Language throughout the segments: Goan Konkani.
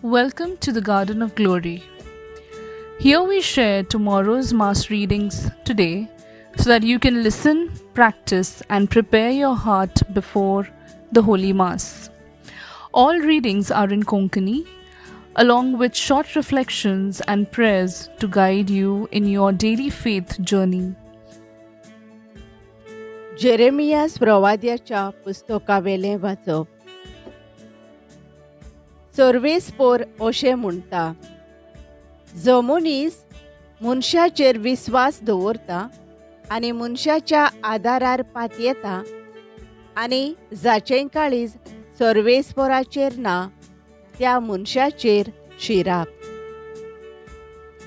Welcome to the Garden of Glory. Here we share tomorrow's Mass readings today so that you can listen, practice, and prepare your heart before the Holy Mass. All readings are in Konkani, along with short reflections and prayers to guide you in your daily faith journey. Jeremias प्रवाद्याच्या पुस्तकावेलें वाचप. सर्वेस्पोर अशें म्हणटा, जो मनीस मनशाचेर विस्वास दवरता आनी मनशाच्या आदारार पातयेता आनी जाचें काळीज सर्वेस्पोराचेर ना त्या मनशाचेर शिराप.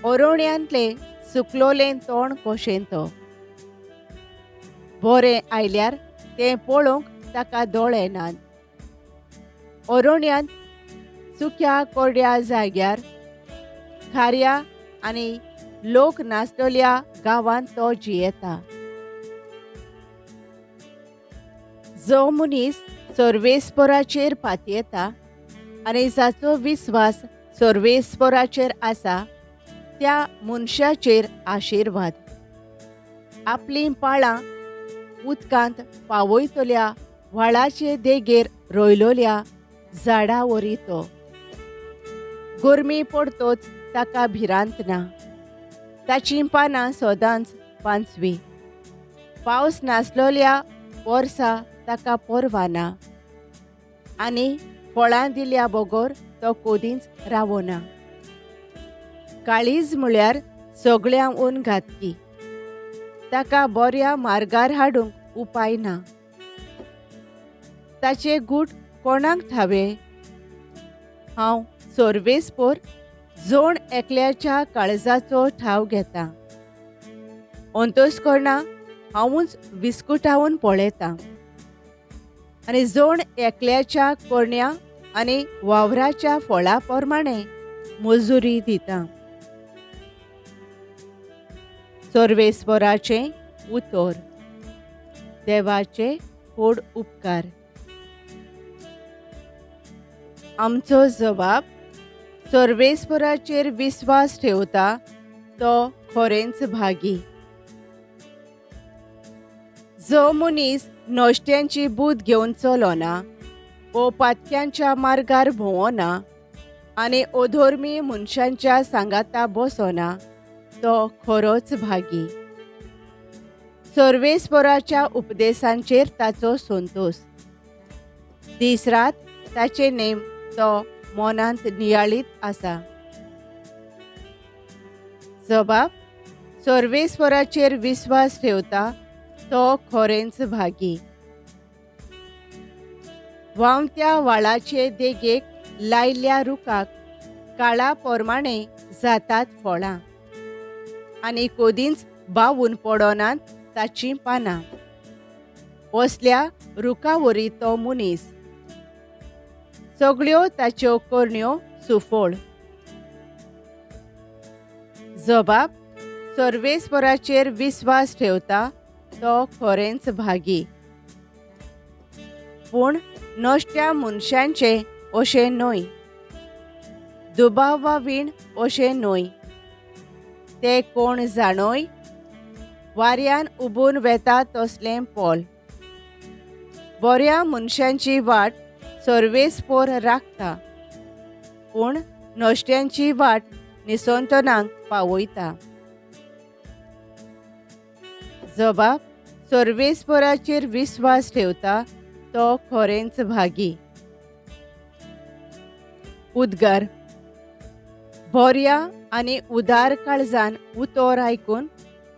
ओरोण्यांतलें सुकलोलें तोंड कशें तो बरें आयल्यार तें पळोवंक ताका दोळे नात. ओरोण्यांत सुक्या कोरड्या जाग्यार खाऱ्या आनी लोक नासतल्या गांवांत तो जियेता. जो मनीस सर्वेस्पोराचेर पातयेता आनी जाचो विस्वास सर्वेस्पोराचेर आसा त्या मनशाचेर आशिर्वाद. आपलीं पाळां उदकांत पावयतल्या व्हाळाचे देगेर रोयलोल्या झाडा वरी तो. गरमी पडतोच ताका भिरांत ना, ताचीं पानां सदांच पांचवी. पावस नासलोल्या वर्सा ताका पर्वा ना आनी फळां दिल्या बगर तो कदींच रावना. काळीज म्हळ्यार सगळ्यांहून घातकी, ताका बऱ्या मार्गार हाडूंक उपाय ना. ताचे गूट कोणाक ठावे? हांव सर्वेस्पोर जोण एकल्याच्या काळजाचो ठाव घेता. अंतस्कर्णा हांवूच विस्कुटावन पळयतां आनी जोण एकल्याच्या करण्या आनी वावराच्या फळा प्रमाणे मजुरी दिता. सर्वेस्पोराचें उतर. देवाचे व्हड उपकार. आमचो जबाब सर्वेस्पोराचेर विस्वास ठेवता तो खरेंच भागी. जो मनीस नश्ट्यांची बूद घेवन चलना ओ पातक्यांच्या मार्गार भोंवना आनी अधर्मी मनशांच्या सांगाता बसना तो खरोच भागी. सर्वेस्पोराच्या उपदेशांचेर ताचो संतोश. दीस रात ताचे नेम तो मनांत नियाळीत आसा. जबाब सर्वेस्पोराचेर विस्वास ठेवता तो खरेंच भागी. व्हांवत्या व्हाळाचे देगेक लायिल्ल्या रुखाक काळा प्रमाणे जातात फळां आनी कदींच बावून पडनात ताचीं पानां. असल्या रुखा वरी तो मनीस. सगळ्यो ताच्यो करण्यो सुफळ. जबाब सर्वेस्पोराचेर विस्वास ठेवता तो खरेंच भागी. पूण नश्ट्या मनशांचें अशें न्हय, दुबावा वीण अशें न्हय. ते कोण जाणोय वाऱ्यान उबून वेता तसलें पोल. बऱ्या मनशांची वाट सर्वेस्पोर राखता, पूण नश्ट्यांची वाट निसंतनाक पावयता. जबाब सर्वेस्पोराचेर विस्वास ठेवता तो खरेंच भागी. उद्गार. बऱ्या आनी उदार काळजान उतर आयकून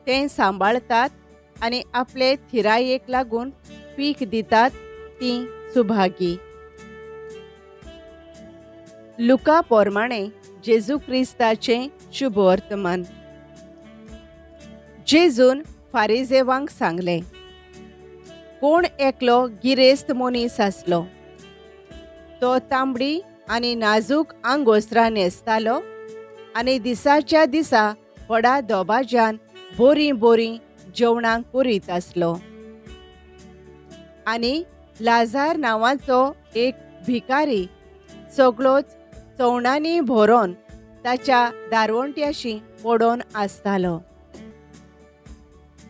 तें सांबाळतात आनी आपले थिरायेक लागून पीक दितात तीं सुभागी. लुका प्रमाणे जेजू क्रिस्ताचें शुभवर्तमान. जेजून फारिजेवांक सांगलें, कोण एकलो गिरेस्त मनीस आसलो. तो तांबडी आनी नाजूक आंगोस्त्रां न्हेसतालो आनी दिसाच्या दिसा व्हडा दबाज्यान बोरीं बोरीं जेवणां करीत आसलो. आनी लाजार नांवाचो एक भिकारी सगळोच चवणांनी भरोन ताच्या दारवंट्याशी पडोन आसतालो.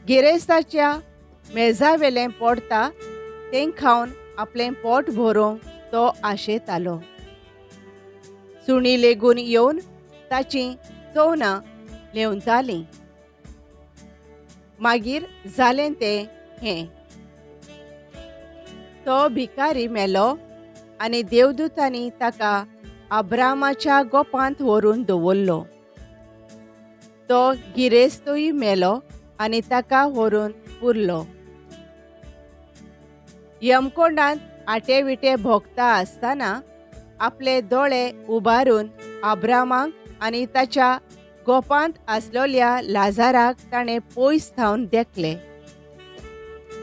गिरेस्ताच्या मेजावेलें पडटा तें खावन आपलें पोट भरोवंक तो आशेतालो. सुणी लेगून येवन ताचीं चवनां ल्हेंवतालीं. मागीर जालें तें हें, तो भिकारी मेलो आनी देवदूतांनी ताका अब्रामाच्या गोपांत व्हरून दवरलो. तो गिरेस्तूय मेलो आनी ताका व्हरून पुरलो. यमकोंडांत आटे विटे भोगता आसतना आपले दोळे उबारून अब्रामाक आनी ताच्या गोपांत आसलेल्या लाजाराक ताणें पयस थावन देखले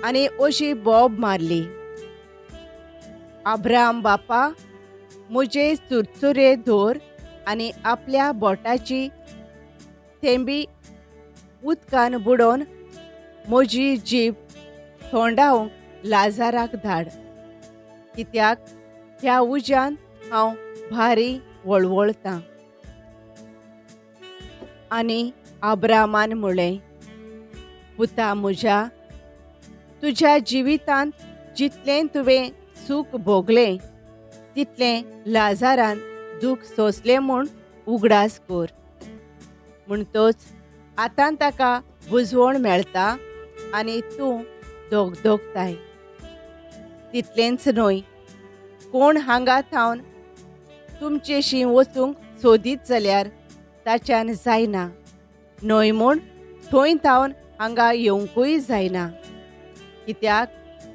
आनी अशी बोब मारली, अब्राम बापा, म्हजे चुरचुरे धर आनी आपल्या बोटाची थेंबी उदकान बुडोवन म्हजी जीब थोंडावंक लाजाराक धाड, कित्याक ह्या उज्यान हांव भारी वळवळतां. आनी अब्रामान म्हळें, पुता म्हज्या, तुज्या जिवितांत जितलें तुवें सूख भोगलें तितलें लाजारान दूख सोंसलें म्हूण उगडास कर. म्हणटच आतां ताका बुजवण मेळटा आनी तूं दोगदोगताय. तितलेंच न्हय, कोण हांगा थावन तुमचेशी वचूंक सोदीत जाल्यार ताच्यान जायना, न्हय म्हूण थंय थावन हांगा येवंकूय जायना, कित्याक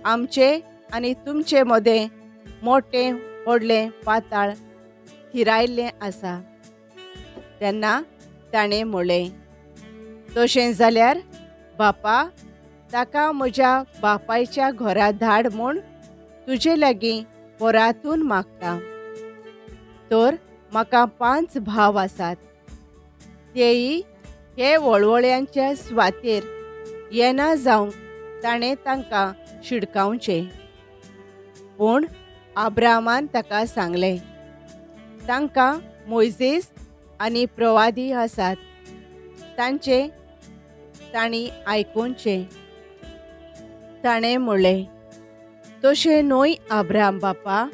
आमचे आनी तुमचे मदें मोटें व्हडलें पाताळ थिरायल्लें आसा. तेन्ना ताणें म्हळें, तशें जाल्यार बापा, ताका म्हज्या बापायच्या घरा धाड म्हूण तुजे लागीं परातून मागता. तर म्हाका 5 भाव आसात, तेयी हे वळवळ्यांच्या सुवातेर येना जावंक ताणें तांकां शिडकावचें. पूण अब्रामान ताका सांगलें, तांकां मोयजेस आनी प्रवादी आसात, तांचें तांणी आयकुचें. ताणें म्हणलें, तशें न्हय अब्राम बापा,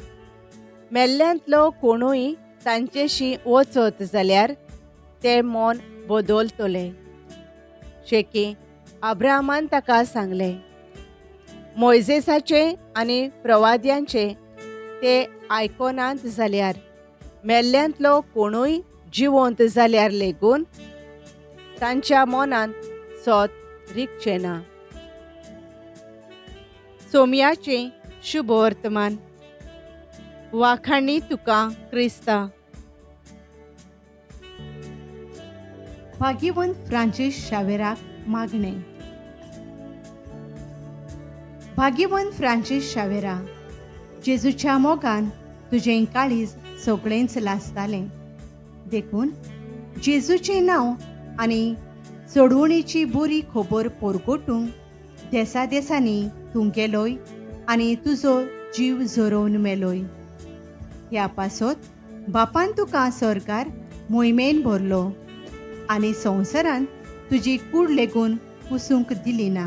मेल्ल्यांतलो कोणूय तांचेशी वचत जाल्यार ते मन बदलतले. शेकी अब्रामान ताका सांगलें, मोयजेसाचें आनी प्रवाद्यांचें ते आयकनात जाल्यार मेल्ल्यांतलो कोणूय जिवंत जाल्यार लेगून तांच्या मनांत सोत रिगचें ना. सोम्याचें शुभवर्तमान. वाखाणी तुका क्रिस्ता. भाग्यवंत फ्रांसीस शावेराक मागणें. भाग्यवंत फ्रांसीस शावेरा, जेजूच्या मोगान तुजें काळीज सगळेंच लासतालें, देखून जेजूचें नांव आनी सोडवणीची बरी खबर पोरगोटूंक देसा देसांनी तूं गेलोय आनी तुजो जीव झरोवन मेलोय. ह्या पासत बापान तुका सरकार मोहिमेन भरलो आनी संवसारान तुजी कूड लेगून पुसूंक दिली ना.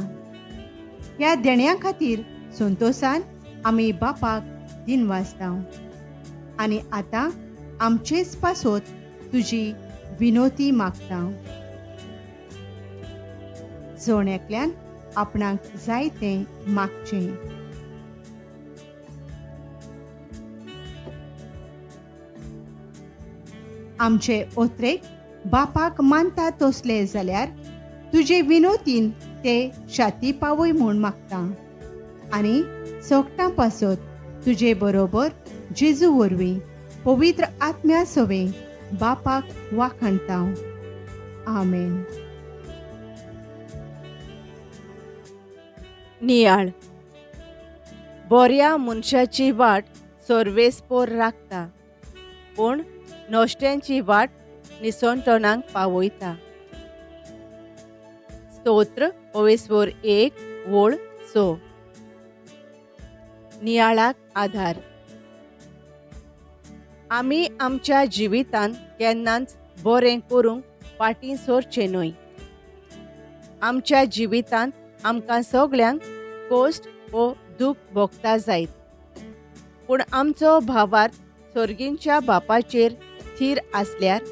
ह्या देण्या खातीर संतोशान आमी बापाक दिनवासता आनी आतां आमचेच पासत तुजी विनोती मागता. जण एकल्यान आपणाक जाय तें मागचें. आमचे ओत्रेक बापाक मानता तसले जाल्यार तुजे विनोतीन ते शाती पावय म्हूण मागता आनी सोगटां पासत तुजे बरोबर जेजू वरवीं पवित्र आत्म्या सवें बापाक वाखाणता. आमेन. नियाळ. बऱ्या मनशाची वाट सर्वेस्पोर राखता, पूण नश्ट्यांची वाट निसणटणाक पावयता. स्तोत्र 1:6. नियाळाक आधार. आमी आमच्या जिवितांत केन्नाच बरें करूंक फाटीं सरचें न्हय. आमच्या जिवितांत आमकां सगळ्यांक कश्ट वो दूख भोगता जायत, पूण आमचो भावार्थ सर्गींच्या बापाचेर थीर आसल्यार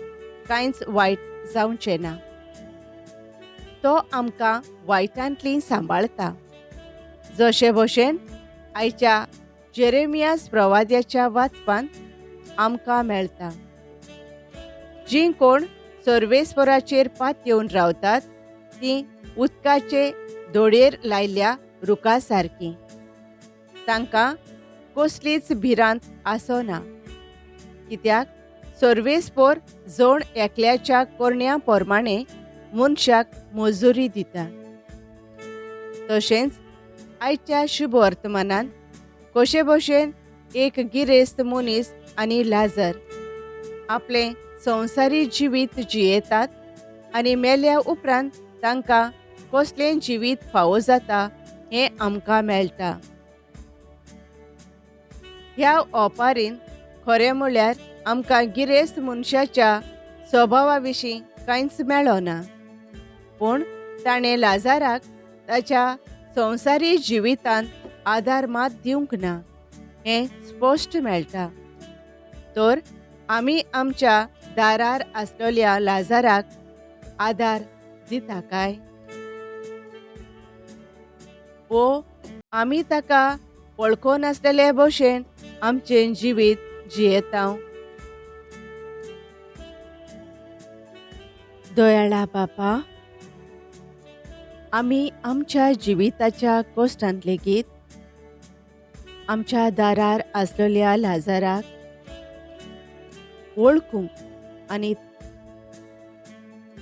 कांयच वायट जावचें ना. तो आमकां वायटांतली सांबाळता. जशे भशेन आयच्या जेरेमियास प्रवाद्याच्या वाचपान आमकां मेळटा, जीं कोण सर्वेस्पराचेर पातयेवन रावतात तीं उदकाचे दोडयेर लायिल्ल्या रुखा सारकीं, तांकां कसलीच भिरांत आसना, कित्याक सर्वेस्पर जण एकल्याच्या करण्या प्रमाणे मनशाक मजुरी दिता. तशेंच आयच्या शुभ वर्तमानान कशे भशेन एक गिरेस्त मनीस आनी लाजर आपलें संवसारी जिवीत जियेतात आनी मेल्या उपरांत तांकां कसलें जिवीत फावो जाता हें आमकां मेळटा. ह्या ओपारीन खरें म्हळ्यार आमकां गिरेस्त मनशाच्या स्वभावा विशीं कांयच मेळना, पूण ताणें लाजाराक ताच्या संवसारी जिवितांत आदार मात दिवंक ना हें स्पश्ट मेळटा. तर आमी आमच्या दारार आसलेल्या लाजाराक आदार दिता काय, वो आमी ताका वळखनासलेले भशेन आमचें जिवीत जियेता? दयाळा बापा, आमी आमच्या जिविताच्या कश्टांत लेगीत आमच्या दारार आसलेल्या लाजाराक वळखूंक आनी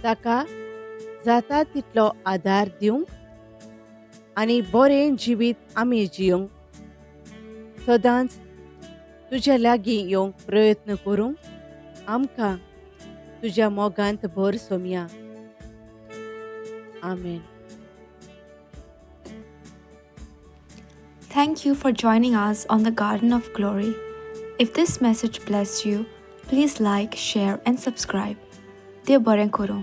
ताका जाता तितलो आदार दिवंक आनी बरें जिवीत आमी जियोंक सदांच तुज्या लागीं येवंक प्रयत्न करूंक आमकां तुज्या मोगांत भर सोमया. आमेन. Thank you for joining us on the Garden of Glory. If this message blessed you, please like, share and subscribe. Dev बरें करूं.